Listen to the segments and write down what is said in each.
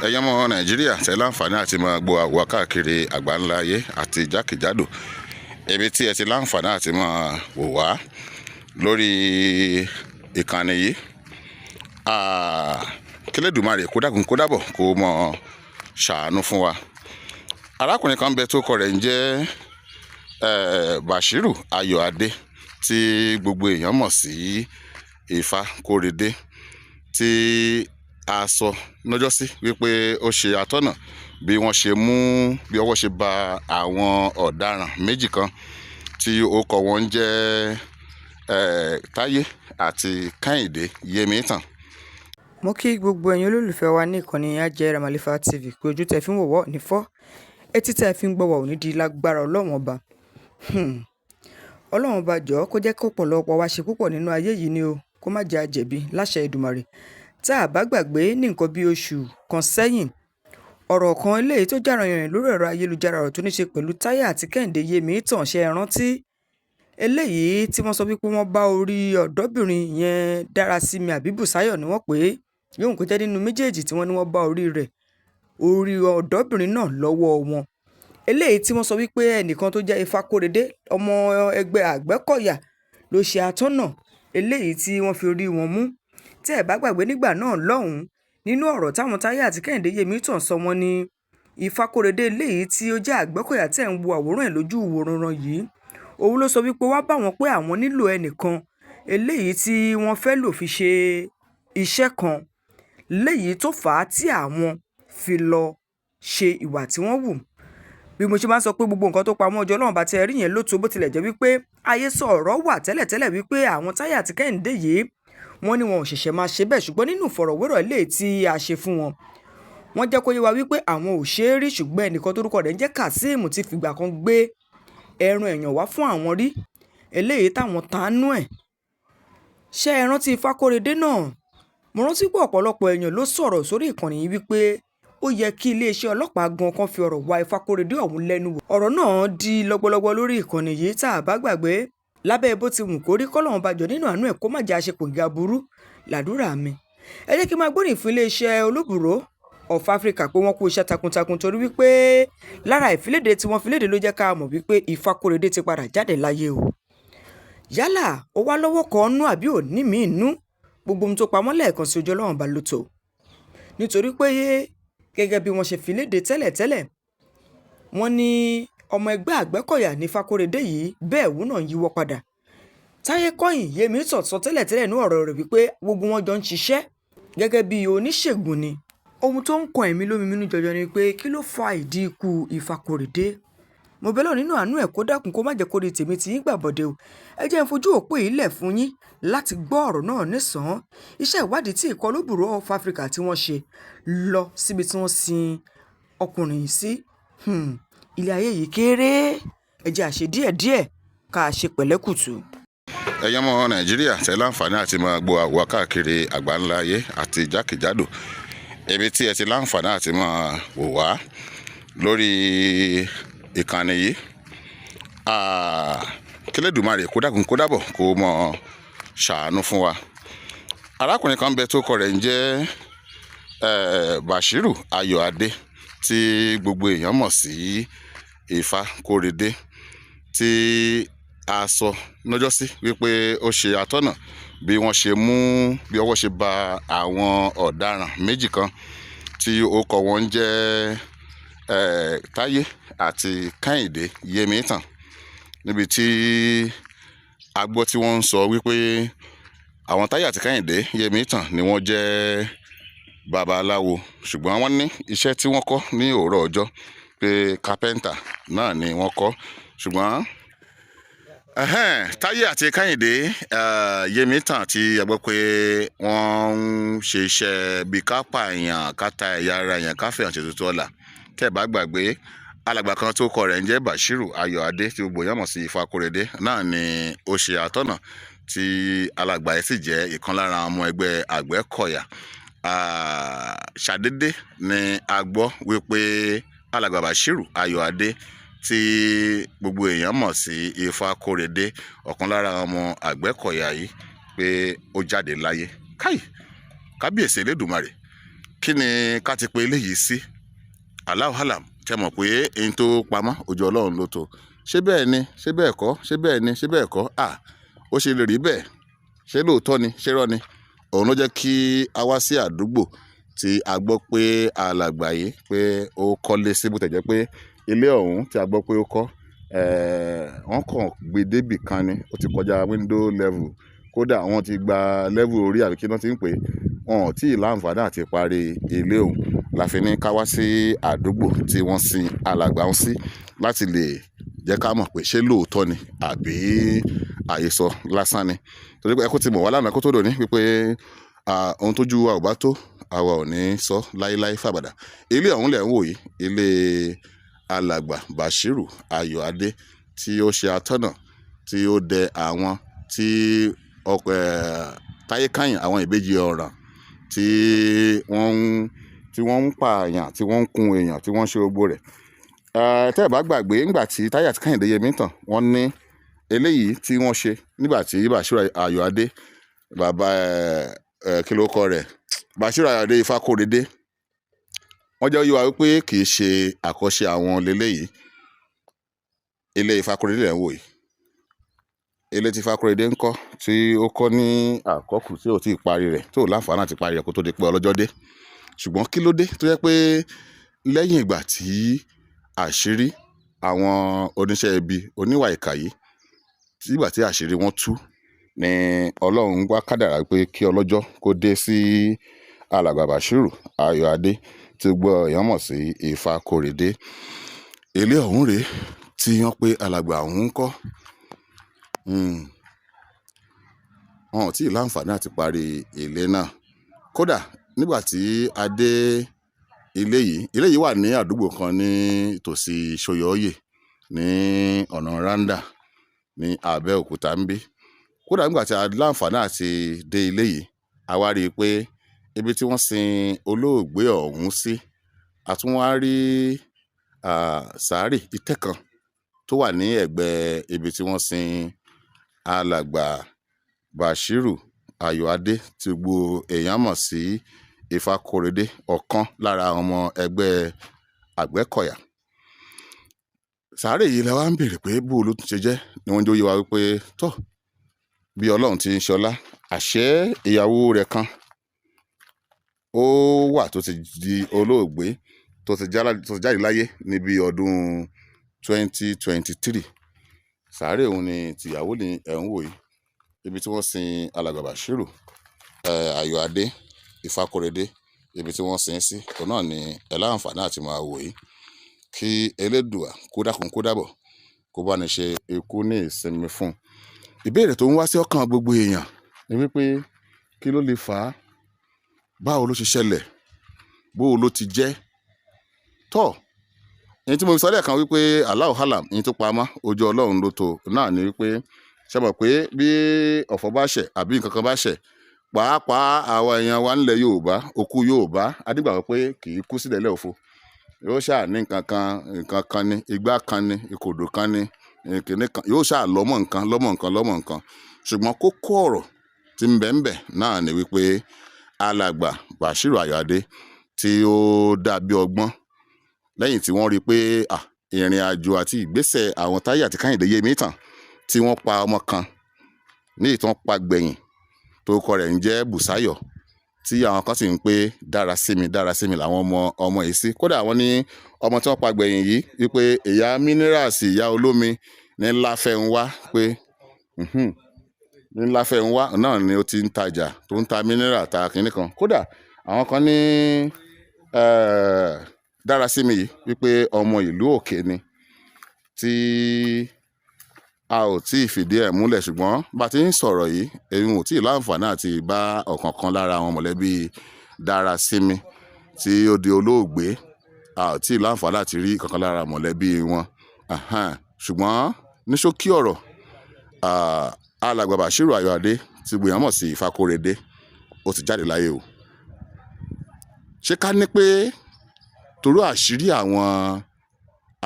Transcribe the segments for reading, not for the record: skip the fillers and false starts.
Ẹ̀yin ọmọ Nàìjíríà tẹ́ láǹfààní àti máa gbọ́ àwa káàkiri àgbáńlá ayé àti jákèjádò ibi tí ẹ ti láǹfààní àti máa wò wá lórí ìkànnì yìí. Kílẹ̀dùmarè kó dákun kó dábọ̀ kó mọ̀ ṣàánú fún wa. Arákùnrin kan bẹ tó kọ rẹ̀ ń jẹ́ Bashiru Ayọ̀adé tí gbogbo èèyàn mọ̀ sí Ifákóredé, tí a sọ lọ́jọ́sí wípé ó ṣe atọ́nà bí wọ́n ṣe mú bí ọwọ́ ṣe ba àwọn ọ̀daràn méjì kan tí orúkọ wọn ń jẹ́ Táyé àti Kẹ́hìndé Yémítàn. Mo kí gbogbo ẹ̀yin olólùfẹ́ wa ní ìkànnì Àjẹrà Màlífà TV pé ojú tẹ́ fi ń wò wọ́ ní fọ́, etí tẹ́ fi ń gbọ́ wà ò ní di lágbára Ọlọ́run Ọba. Ọlọ́run Ọba jọ̀ọ́ kó jẹ́ kó pọ̀lọpọ̀ wa ṣe púpọ̀ nínú ayé yìí ni o, kó má jẹ́ àjẹ̀bi láṣẹ Èdùmàrè. Tá a bá gbàgbé ní nǹkan bí oṣù kan sẹ́yìn, ọ̀rọ̀ kan eléyìí tó jà rànyìnrìn lórí ẹ̀rọ ayélujára, ọ̀rọ̀ tó ní ṣe pẹ̀lú Táyé àti Kẹ́hìndé Yémítàn, ṣe é rántí? Eléyìí tí wọ́n sọ wípé wọ́n bá orí ọ̀dọ́bìnrin yẹn, Dárasími àbí Bùsáyọ̀ ni wọ́n pè é, yóò kó jẹ́ nínú méjèèjì, tí wọ́n ní wọ́n bá orí rẹ̀, orí ọ̀dọ́bìnrin náà lọ́wọ́ wọn. Eléyìí tí wọ́n sọ wípé ẹnìkan tó jẹ́ Ifákóredé, ọmọ ẹgbẹ́ Àgbẹ̀kọ̀yà, ló ṣe atọ́nà eléyìí tí wọ́n fi rí wọn mú. Tẹ́ ẹ̀ bá gbàgbé nígbà náà lọ́hùn-ún, nínú ọ̀rọ̀ táwọn Táyé àti Kẹ́hìndé Yémítàn sọ, wọ́n ní Ifákóredé eléyìí tí ó jẹ́ Àgbẹ̀kọ̀yà tẹ́ ń wo àwòrán ẹ̀ lójú ìwòran yìí, òun ló sọ wípé wá bá wọn pé àwọn nílò ẹnìkan eléyìí tí wọ́n fẹ́ lò fi ṣe iṣẹ́ kan, léyìí tó fà á tí àwọn fi lọ ṣe ìwà tí wọ́n wù. Bí mo ṣe máa ń sọ pé gbogbo nǹkan tó pamọ́ ọjọ́ Ọlọ́run bá tẹ rí yẹn ló tó, bó tilẹ̀ jẹ́ wípé ayé sọ ọ̀rọ̀ wà tẹ́lẹ̀tẹ́lẹ̀ wípé àwọn Táyé àti Kẹ́hìndé yìí, wọ́n ní wọn ò ṣẹ̀ṣẹ̀ máa ṣe bẹ́ẹ̀, ṣùgbọ́n nínú ìfọ̀rọ̀wérọ̀ eléyìí tí a ṣe fún wọn, wọ́n jẹ́ kó yé wa wípé àwọn ò ṣe é rí, ṣùgbọ́n ẹnìkan tórúkọ rẹ̀ ń jẹ́ Kazeem ti fìgbà kan gbé ẹran èèyàn wá fún àwọn rí, eléyìí táwọn tánú ẹ̀. Ṣé ẹ rántí Ifákóredé náà? Mo rántí pé ọ̀pọ̀lọpọ̀ èèyàn ló sọ̀rọ̀ sórí ìkànnì yìí wípé ó yẹ kí iléeṣẹ́ ọlọ́pàá gan kan fi ọ̀rọ̀ wá Ifákóredé ọ̀hún lẹ́nu wò. Ọ̀rọ̀ náà di lọ́gbọ́lọ́gbọ́ lórí ìkànnì yìí. Tá a bá gbàgbé, lábẹ́ bó ti wù kó rí, kọ́lọ́run bá jọ nínú àánú ẹ̀ kó má jẹ́ àṣepọ̀ aburú làdúrà mi. Ẹ jẹ́ kí n máa gbóríyìn fún iléeṣẹ́ Olúbùrò of Africa pé wọ́n kú iṣẹ́ takuntakun, torí wípé lára ìfiléde tí wọ́n filéde ló jẹ́ ká mọ̀ wípé Ifákóredé ti padà jáde láyé o. Yálà ó wá lọ́wọ́ kan nú àbí ò ní mí nú, gbogbo ohun tó pamọ́ lẹ́ẹ̀kan sí ojú Ọlọ́run bá ló tó, nítorí pé gẹ́gẹ́ bí wọ́n ṣe filéde tẹ́lẹ̀tẹ́lẹ̀, wọ́n ní ọmọ ẹgbẹ́ Àgbẹ̀kọ̀yà ní Ifákóredé yìí, bẹ́ẹ̀ òun náà yíwọ́ padà. Táyé Kọ́yìn Yémítàn sọ tẹ́lẹ̀tẹ́lẹ̀ ní ọ̀rọ̀ rẹ̀ wípé gbogbo wọn jọ ń ṣiṣẹ́ gẹ́gẹ́ bí oníṣègùn ni. Ohun tó ń kan ẹ̀mí lóminú jọjọ ni pé kí ló fa ìdí ikú Ifákóredé? Mo bẹ̀ Ọlọ́run nínú àánú ẹ̀ kó dákun kó má jẹ́ kó rí tèmi tí yín gbàbọ̀dé o. Ẹ jẹ́ n fojú òpó yìí lẹ̀ fún yín láti gbọ́ ọ̀rọ̀ náà nísàn-án. Iṣẹ́ ìwádìí tí ikọ̀ Olúbùrò of Africa tí wọ́n ṣe lọ síbi tí wọ́n sin ọkùnrin yìí sí. Ilé ayé yìí kéré, ẹ jẹ́ a ṣe díẹ̀díẹ̀ ká ṣe pẹ̀lẹ́kùtù. Ẹ̀yin ọmọ Nàìjíríà tẹ́ láǹfààní àti máa gbọ́ àwa káàkiri àgbáńlá ayé àti jákèjádò ibi tí ẹ ti láǹfààní àti máa wò wá lórí ìkànnì yìí. Kílẹ̀dùmarè kó dákun kó dábọ̀ kó mọ̀ ṣàánú fún wa. Arákùnrin kan bẹ tó kọ rẹ̀ ń jẹ́ Bashiru Ayọ̀adé tí gbogbo èèyàn mọ̀ sí Ifákóredé, tí a sọ lọ́jọ́sí wípé ó ṣe atọ́nà bí wọ́n ṣe mú bí ọwọ́ ṣe ba àwọn ọ̀daràn méjì kan tí orúkọ wọn ń jẹ́ Táyé àti Kẹ́hìndé Yémítàn, níbi tí a gbọ́ tí wọ́n ń sọ wípé àwọn Táyé àti Kẹ́hìndé Yémítàn ni wọ́n jẹ́ babaláwo, ṣùgbọ́n wọ́n ní iṣẹ́ tí wọ́n kọ́ ní òwúrọ̀ ọjọ́ pé kápẹ́ńtà náà ni wọ́n kọ́. Ṣùgbọ́n Táyé àti Kẹ́hìndé Yémítàn tí a gbọ́ pé wọ́n ń ṣe iṣẹ́ bíi ká pààyàn, ká ta ẹ̀yà ara èèyàn, ká fẹ̀yàn ṣètùtù ọ̀la. Tẹ́ ẹ̀ bá gbàgbé, alàgbà kan tó kọ rẹ̀ ń jẹ́ Bashiru Ayọ̀adé tí gbogbo èèyàn mọ̀ sí Ifákóredé náà ni ó ṣe atọ́nà tí alàgbà yìí sì jẹ́ ìkan lára ọmọ ẹgbẹ́ Àgbẹ̀kọ̀yà. Ṣàdédé ni a gbọ́ wípé alàgbà Bashiru Ayọ̀adé tí gbogbo èèyàn mọ̀ sí Ifákóredé, ọ̀kan lára ọmọ Àgbẹ̀kọ̀yà yìí, pé ó jáde láyé. Káì, kábíyèsí Elédùmarè. Kí ni ká ti pe eléyìí sí? Allahu alam. Tẹ́ mọ̀ pé eyín tó pamọ́ ojú Ọlọ́run ló tó. Ṣé bẹ́ẹ̀ ni? Ṣé bẹ́ẹ̀ kọ́? Ṣé bẹ́ẹ̀ ni? Ṣé bẹ́ẹ̀ kọ́? À, ó ṣe lè rí bẹ́ẹ̀. Ṣé lóòótọ́ ni? Ṣé rọ́ ni? Òun ló jẹ́ kí a wá sí àdúgbò tí a gbọ́ pé alàgbà yìí pé ó kọ́lé sí, bó tẹ̀ jẹ́ pé ilé ọ̀hún tí a gbọ́ pé ó kọ́, wọ́n kàn gbé débì kan ni, ó ti kọjá window level, kódà wọ́n ti gba level orí àbí kí wọ́n ti ń pè é, wọn ò tí ì láǹfààní àti parí ilé ọ̀hún. La fi ní ká wá sí àdúgbò tí wọ́n sin alàgbà ọ̀hún sí láti lè jẹ́ ká mọ̀ pé ṣé lóòótọ́ ni àbí àhesọ lásán ni. Torí pé ẹ kó ti mọ̀ wá lánàá kó tó dòní wípé ohun tójú wa ò bá tó, àwa ò ní sọ láéláé fàbàdà. Ilé ọ̀hún lẹ̀ ń wò yìí, ilé alàgbà Bashiru Ayọ̀adé tí ó ṣe atọ́nà tí ó dẹ àwọn tí ọkọ̀ Táyé Kányìn, àwọn ìbejì ọ̀ràn tí wọ́n ń pa èèyàn, tí wọ́n ń kun èèyàn, tí wọ́n ń ṣe gbogbo rẹ̀. Tẹ́ ẹ bá gbàgbé nígbà tí Táyé àti Kẹ́hìndé Yẹmí tàn, wọ́n ní eléyìí tí wọ́n ṣe nígbà tí Bashiru Ayọ̀adé bàbá kí ló kọ rẹ̀, Bashiru Ayọ̀adé Ifákóredé, wọ́n jẹ́ ó yé wa wípé kì í ṣe àkọ́ṣe àwọn leléyìí. Ilé Ifákóredé lẹ̀ ń wò yìí. Ilé tí Ifákóredé ń kọ́, tí ó kọ́ ní àkọ́kù tí ò tí ì parí rẹ̀, tó láǹfààní àti parí rẹ̀ kó tó di pé ọlọ́jọ́ dé. Ṣùgbọ́n kí ló dé tó jẹ́ pé lẹ́yìn ìgbà tí àṣírí àwọn oníṣẹ́ ibi oníwà ìkà yìí, nígbà tí àṣírí wọn tú ni Ọlọ́run wá kádàrá pé kí ọlọ́jọ́ kó dé sí alàgbà Bashiru Ayọ̀adé tí gbogbo èèyàn mọ̀ sí Ifákóredé. Ilé ọ̀hún rèé tí wọ́n pé alàgbà ọ̀hún ń kọ́. Wọn ò tí ì láǹfààní àti parí ilé náà. Kódà nígbà tí a dé ilé yìí, ilé yìí wà ní àdúgbò kan ní tòsí Ṣóyọ̀ọ́yè ní ọ̀nà Randa ní Abẹ́òkúta ń bí. Kódà nígbà tí a láǹfààní àti dé ilé yìí, a wá rí i pé ibi tí wọ́n sin olóògbé ọ̀hún sí, a tún wá rí sàárè ìtẹ́ kan tó wà ní ẹ̀gbẹ́ ibi tí wọ́n sin alàgbà Bashiru Ayọ̀adé tí gbogbo èèyàn mọ̀ sí Ifákóredé, ọ̀kan lára àwọn ọmọ ẹgbẹ́ Àgbẹ̀kọ̀yà. Sàárè yìí la wá ń béèrè pé bó ló tún ṣe jẹ́, ni wọ́n jẹ́ ó yé wa wípé tọ́ bí Ọlọ́run ti ń ṣọlá, àṣé ìyàwó rẹ̀ kan ó wà tó ti di olóògbé tó ti jáde láyé níbi ọdún 2023. Sàárè òun ni tìyàwó ni ẹ̀ ń wò yìí, ibi tí wọ́n sin alàgbà Bashiru Ayọ̀adé Ifákóredé, ibi tí wọ́n sin sí, òun náà ni ẹ láǹfààní àti máa wò yìí. Kí Elédùà kó dákun kó dábọ̀ kó bá ní ṣe ikú ní ìsinmi fún un. Ìbéèrè tó ń wá sí ọkàn gbogbo èèyàn ni wípé kí ló lè fà á? Báwo ló ṣe ṣẹlẹ̀? Báwo ló ti jẹ́? Tọ́, èyí tí mo fi sọ lẹ́ẹ̀kan wípé Allahu alam, èyí tó pamọ́ ojú Ọlọ́run ló tó náà ni wípé ṣe mọ̀ pé bí ọ̀fọ̀ bá ṣẹ̀ àbí nǹkan kan bá ṣẹ̀, pàápàá àwọn èèyàn wa nílẹ̀ Yorùbá, òkú Yorùbá, a dígbàgbọ́ pé kì í kú sílẹ̀ lẹ́òfo. Yóò ṣáà ní nǹkan kan, nǹkan kan ni, igbá kan ni, ìkòdò kan ni, kìnní kan, yóò ṣáà lọ́mọ nǹkan, lọ́mọ nǹkan, lọ́mọ nǹkan. Ṣùgbọ́n kókó ọ̀rọ̀ tí ń bẹ ń bẹ náà ni wípé alàgbà Bashiru Ayọ̀adé tí ó dàbí ọgbọ́n lẹ́yìn tí wọ́n rí pé ìrìn àjò àti ìgbésẹ̀ àwọn Táyé àti Kẹ́hìndé Yẹmí tàn tí wọ́n pa ọmọ kan ní ìtàn pa gbẹ̀yìn tó kọ rẹ̀ ń jẹ́ Bùsáyọ̀, tí àwọn kan sì ń pé dára sí mi làwọn ọmọ yìí sí. Kódà wọ́n ní ọmọ tí wọ́n pa gbẹ̀yìn yìí wípé ìyá mínírààsì, ìyá olómi ní Láfẹnwá, pé ní Láfẹnwá náà ni ó ti ń tajà tó ń ta mínírà ta kínní kan. Kódà àwọn kan ní dára sí mi yìí wípé ọmọ ìlú òkè ni tí a ò tí ì fìdí ẹ̀ múlẹ̀, ṣùgbọ́n bá ti ń sọ̀rọ̀ yìí èmi ò tí ì láǹfààní àti bá ọ̀kankan lára àwọn mọ̀lẹ́bí dára sí mi tí ó di olóògbé, a ò tí ì láǹfààní àti rí kankan lára mọ̀lẹ́bí wọn. Ṣùgbọ́n ní ṣókí ọ̀rọ̀, alàgbà Bashiru Ayọ̀adé tí gbogbo èèyàn mọ̀ sí Ifákóredé ó ti jáde láyé o. Ṣé ká ní pé torí àṣírí àwọn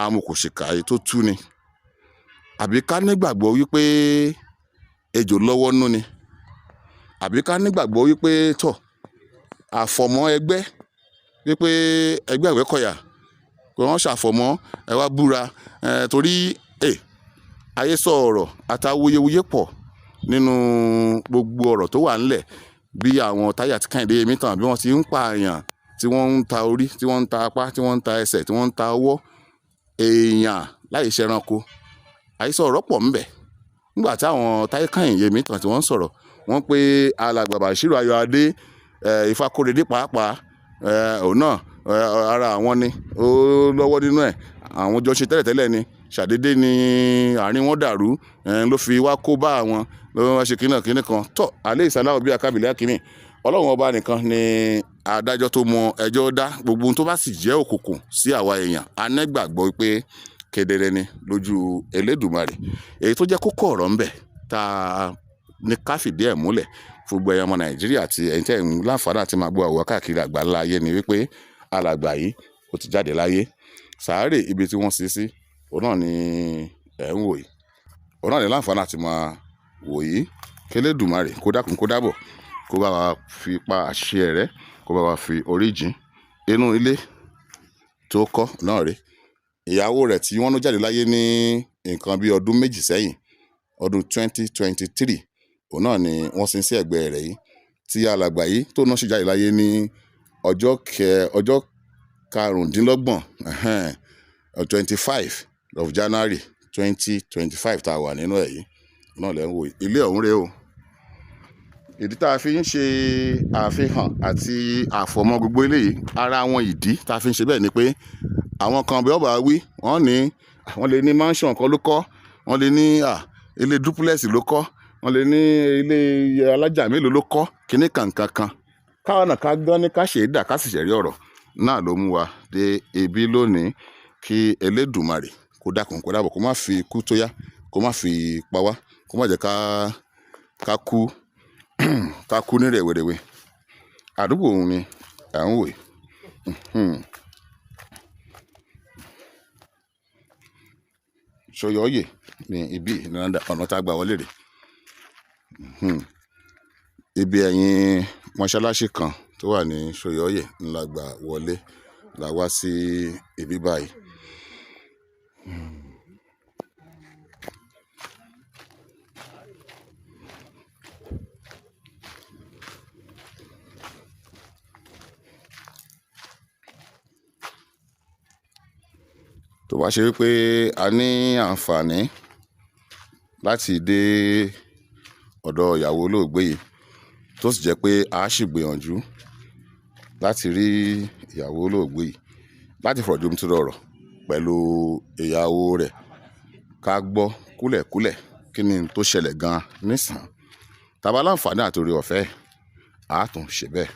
amòkòṣìkà yìí tó tú ni, àbí ká nígbàgbọ́ wípé ejò lọ́wọ́ nú ni, àbí ká nígbàgbọ́ wípé tọ̀ àfọ̀mọ́ ẹgbẹ́ Wípé ẹgbẹ́ Àgbẹ̀kọ̀yà pé wọ́n ṣàfọ̀mọ́ ẹ wá búra torí ayé sọ ọ̀rọ̀ àtàwuyewuye pọ̀ nínú gbogbo ọ̀rọ̀ tó wà ńlẹ̀ bí àwọn Táyé àti Kẹ́hìndé Yẹmítàn bí wọ́n ti ń pààyàn, tí wọ́n ń ta orí, tí wọ́n ń ta apá, tí wọ́n ń ta ẹsẹ̀, tí wọ́n ń ta ọwọ́ èèyàn láì ṣe ẹranko. Àhesọ ọ̀rọ̀ pọ̀ ńbẹ̀. Nígbà tí àwọn Táyé Kẹ́hìndé Yẹmítàn tí wọ́n ń sọ̀rọ̀, wọ́n pé alàgbà Bàṣírù Ayọ̀adé, Ifákóredé pàápàá, òun náà ara àwọn ni ó lọ́wọ́ nínú ẹ̀. Àwọn jọ ṣe tẹ́lẹ̀tẹ́lẹ̀ ni, ṣàdédé ni àárín wọn dàrú, ló fi wá kó bá àwọn, ló wá ṣe kíní kíní kan. Tọ́ alẹ́ ìsàláwọ̀ bí akábìlẹ̀ akínní. Ọlọ́run ọba nìkan ni adájọ́ tó mọ ẹjọ́ dá. Gbogbo ohun tó bá sì jẹ́ òkùnkùn sí àwa èèyàn, a nígbàgbọ́ pé kedere ni lójú Elédùmarè. Èyí tó jẹ́ kókó ọ̀rọ̀ ńbẹ̀ tá a ní ká fìdí ẹ̀ múlẹ̀ fún gbogbo ẹ̀yin ọmọ Nàìjíríà àti ẹ̀yin tẹ́ ń láǹfààní àti máa gbọ́ àwa káàkiri àgbáńlá ayé ni wípé alàgbà yìí ó ti jáde láyé. Sàárè ibi tí wọ́n sin sí, òun náà ni ẹ̀ ń wò yìí. Òun náà ni láǹfààní àti máa wò yìí. Kí Elédùmarè kó dákun kó dábọ̀, kó bá wa fi pa àṣẹ rẹ̀, kó bá wa fi orí jìn. Inú ilé tó kọ́ náà rèé. Ìyàwó rẹ̀ tí wọ́n ló jáde láyé ní nǹkan bí ọdún 2 sẹ́yìn, ọdún 2023, òun náà ni wọ́n sin sí ẹ̀gbẹ́ rẹ̀ yìí. Tí alàgbà yìí tó náà sì jáde láyé ní ọjọ́ 25, 25 of January 2025 tá a wà nínú ẹ̀ yìí. Náà lẹ́ ń wò yìí. Ilé ọ̀hún rèé o. Ìdí tá a fi ń ṣe àfihàn àti àfọ̀mọ́ gbogbo eléyìí, ara àwọn ìdí tá a fi ń ṣe bẹ́ẹ̀ ni pé àwọn kan bí ọba wí, wọ́n ní wọ́n lè ní mansion kan ló kọ́, wọ́n lè ní ilé duplex ló kọ́, wọ́n lè ní ilé alájà mélòó ló kọ́, kíní kankan kan. Káwọn náà ká gbọ́n ní ká ṣe é dà ká sì ṣẹ̀rí ọ̀rọ̀ náà ló mú wa dé ibi lónìí. Kí Elédùmarè kó dákun kó dábọ̀, kó má fi ikú tó yá, kó má fi pa wá, kó má jẹ́ ká kú ká kú ní rẹ̀wẹ̀rẹ̀wẹ̀. Àdúgbò òun ni à ń wò yìí. Ṣọyọ̀ọ́yè ní ibi ọ̀nà tá a gbà wọlé rè. Ibi ẹ̀yìn mọ́ṣáláṣí kan tó wà ní Ṣọyọ̀ọ́yè ńlá gbà wọlé la wá sí ibi báyìí. Tó bá ṣe wípé a ní àǹfààní láti dé ọ̀dọ̀ ìyàwó olóògbé yìí, tó sì jẹ́ pé a ṣì gbìyànjú láti rí ìyàwó olóògbé yìí láti fọ̀rọ̀ jomitoro ọ̀rọ̀ pẹ̀lú ìyàwó rẹ̀, ká gbọ́ kúlẹ̀kúlẹ̀ kí ni tó ṣẹlẹ̀ gan-an nísàn. Tá bá láǹfààní àti oore ọ̀fẹ́, a tún ṣe bẹ́ẹ̀.